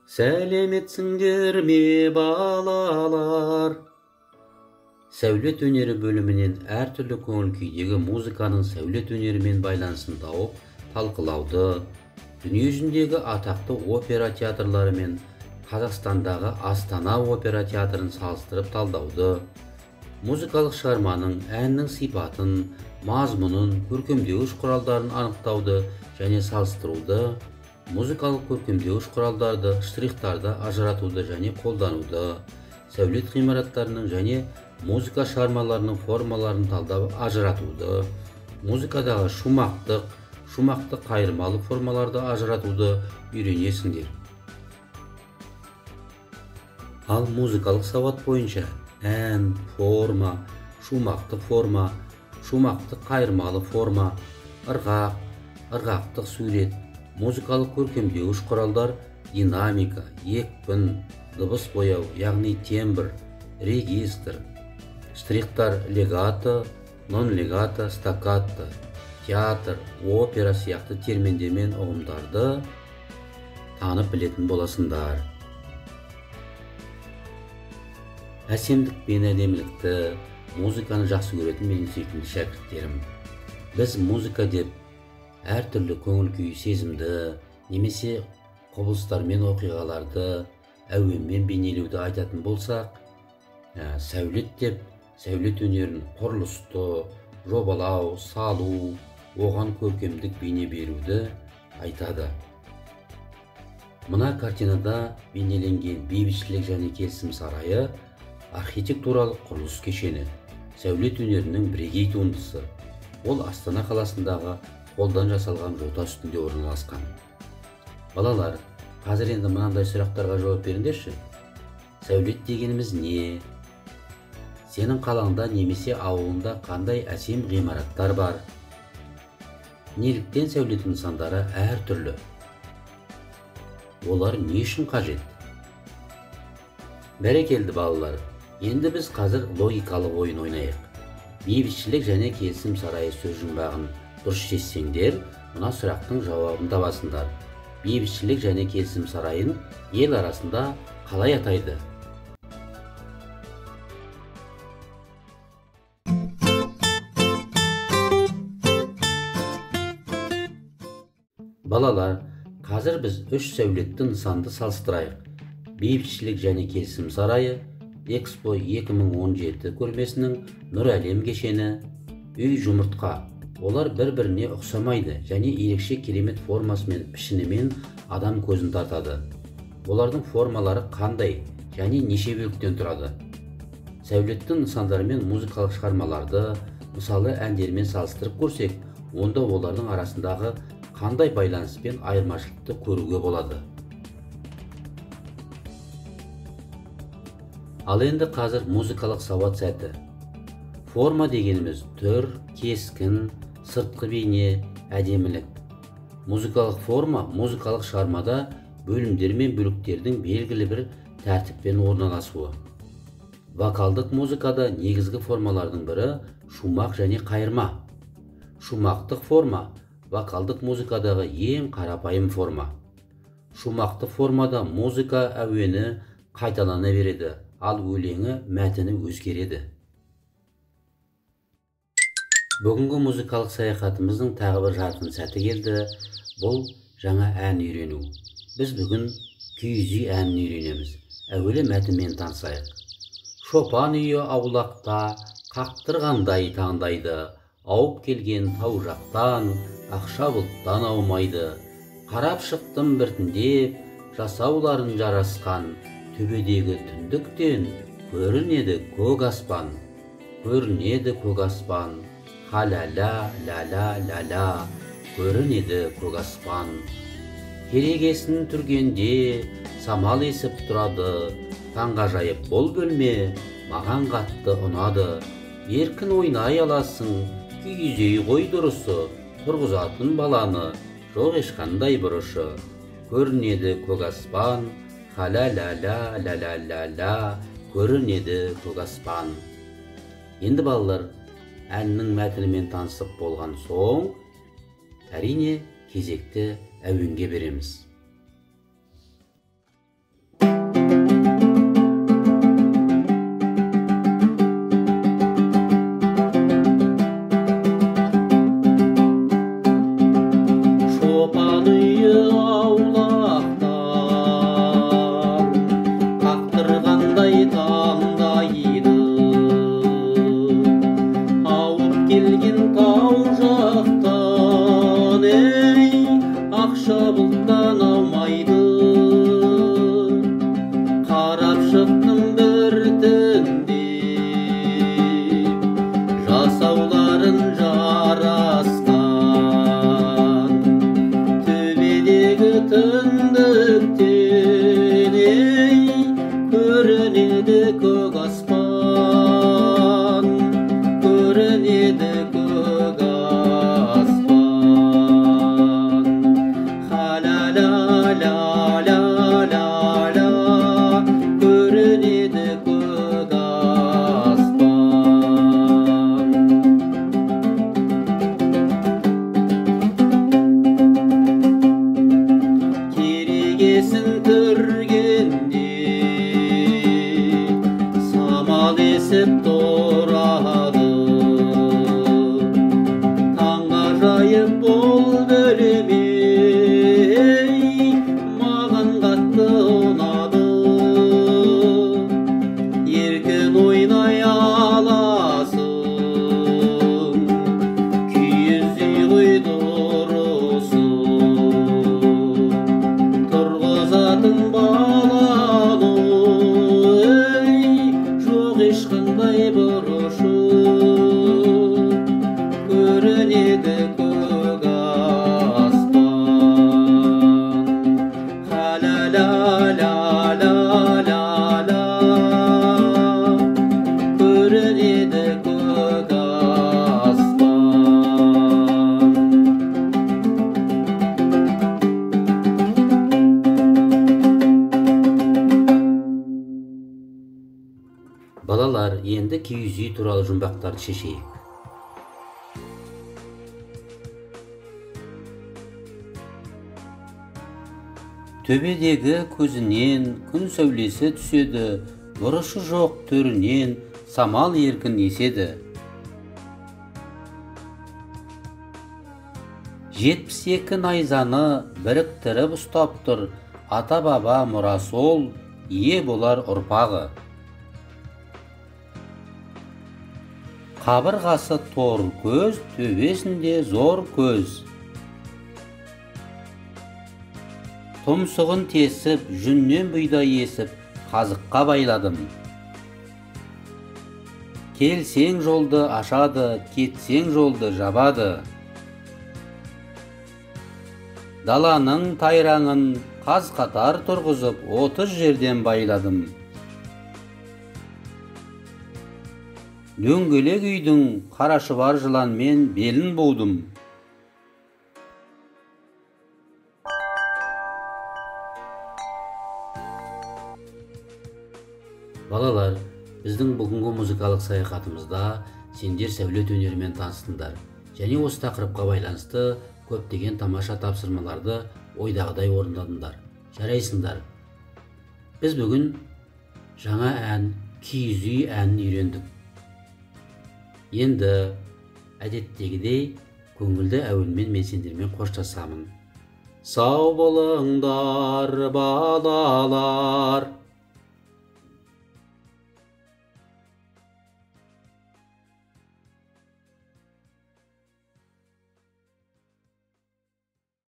Сәлеметсіңдер ме, балалар? Сәулет өнері бөлімінен әртүрлі көңіл күйдегі музыканың сәулет өнерімен байланысын тауып, талқылауды, дүниежүзіндегі атақты опера театрлары мен Қазақстандағы Астана опера театрын салыстырып талдауды, музыкалық шығарманың әннің сипатын, мазмұнын, көркемдеуіш құралдарын анықтауды және салыстыруды, музыкалық көркемдеуіш құралдарды, штрихтарды ажыратуды және қолдануды, сәулет ғимараттарының және музыка шығармаларының формаларын талдап ажыратуды, музыкадағы шумақтық, шумақты қайырмалы формаларды ажыратуды үйренесіңдер. Ал музыкалық сауат бойынша ән, форма, шумақты форма, шумақты қайырмалы форма, ырғақ, ырғақтық сурет, музыкалық көркемдеуіш құралдар, динамика, екпін, дыбыс бояу, яғни тембр, регистр, штрихтар легато, нон-легато, стаккато, театр, опера сияқты терминдер мен ұғымдарды танып білетін боласыңдар. Әсемдік пен әдемілікті, музыканы жақсы көретін менің сүйкімді шәкірттерім. Біз музыка деп әртүрлі көңіл күй сезімді немесе құбылыстар мен оқиғаларды әуенмен бейнелеуді айтатын болсақ, сәулет деп сәулет өнерін құрылысты, жобалау, салу, оған көркемдік бейне беруді айтады. Мына картинада бейнеленген бейбітшілік және келісім сарайы архитектуралық құрылыс кешені, сәулет өнерінің бірегей туындысы. Ол Астана қаласындағы қолдан жасалған жота үстінде орналасқан. Балалар, қазір енді мынандай сұрақтарға жауап беріңдерші. Сәулет дегеніміз не? Сенің қалаңда немесе ауылында қандай әсем ғимараттар бар? Неліктен сәулет нысандары әртүрлі? Олар не үшін қажет? Бәрекелді, балалар. Енді біз қазір логикалық ойын ойнайық. Бейбітшілік және келісім сарайы сөз жұмбағын дұрыс шешсеңдер, мына сұрақтың жауабын табасыңдар. Бейбітшілік және келісім сарайын ел арасында қалай атайды? Балалар, қазір біз үш сәулетті нысанды салыстырайық. Бейбітшілік және келісім сарайы, Экспо 2017 көрмесінің Нұр Әлем кешені, үй жұмыртқа. Олар бір-біріне ұқсамайды және ерекше керемет формасымен, пішінімен адам көзін тартады. Олардың формалары қандай және неше бөліктен тұрады? Сәулетті нысандармен музыкалық шығармаларды, мысалы әндермен салыстырып көрсек, онда олардың арасындағы қандай байланыс пен айырмашылықты көруге болады? Ал енді қазір музыкалық сауат сәті. Форма дегеніміз түр, кескін, сыртқы бейне, әдемілік. Музыкалық форма музыкалық шығармада бөлімдер мен бөліктердің белгілі бір тәртіппен орналасуы. Вокалдық музыкада негізгі формалардың бірі шумақ және қайырма. Шумақтық форма вокалдық музыкадағы ең қарапайым форма. Шумақты формада музыка әуені қайталана береді, ал өлеңі мәтіні өзгереді. Бүгінгі музыкалық саяхатымыздың тағы бір жарқын сәті келді. Бұл жаңа ән үйрену. Біз бүгін киіз үй әнін үйренеміз. Әуелі мәтінмен танысайық. Шопан үйі аулақта қақтырғандай таңдайды, ауып келген тау жақтан ақша бұлттан аумайды. Қарап шықтым біртіндеп, жасауларын жарасқан, төбедегі түндіктен көрінеді көк аспан. Көрінеді көк аспан, ха-ля-ля, ля-ля-ля-ля, көрінеді көк аспан. Керегесін түргенде самал есіп тұрады, таңғажайып бұл бөлме маған қатты ұнады. Еркін ойнай аласың, киіз үй ғой дұрысы, тұрғызатын баланы жоқ ешқандай бұрышы. Көрінеді көк аспан, ха-ля-ля-ля, ля-ля-ля-ля, көрінеді көк аспан. Енді балалар, әннің мәтінімен танысып болған соң, әрине кезекті әуенге береміз. киіз үй туралы жұмбақтарды шешейік. Төбедегі көзінен күн сәулесі түседі, бұрышы жоқ төрінен самал еркін еседі. 72 найзаны біріктіріп ұстап тұр, ата-баба мұрасы ол, ие болар ұрпағы. Қабырғасы тор көз, төбесінде зор көз. Тұмсығын тесіп, жүннен бұйда есіп, қазыққа байладым. Келсең жолды ашады, кетсең жолды жабады. Даланың тайраңын қаз қатар тұрғызып, 30 жерден байладым. Дөңгелек үйдің қара шұбар жыланмен белін будым. Балалар, біздің бүгінгі музыкалық саяхатымызда сендер сәулет өнерімен таныстыңдар және осы тақырыпқа байланысты көптеген тамаша тапсырмаларды ойдағыдай орындадыңдар. Жарайсыңдар. Біз бүгін жаңа ән, киіз үй әнін үйрендік. Енді әдеттегідей көңілді әуенмен мен сендермен қоштасамын. Сау болыңдар, балалар.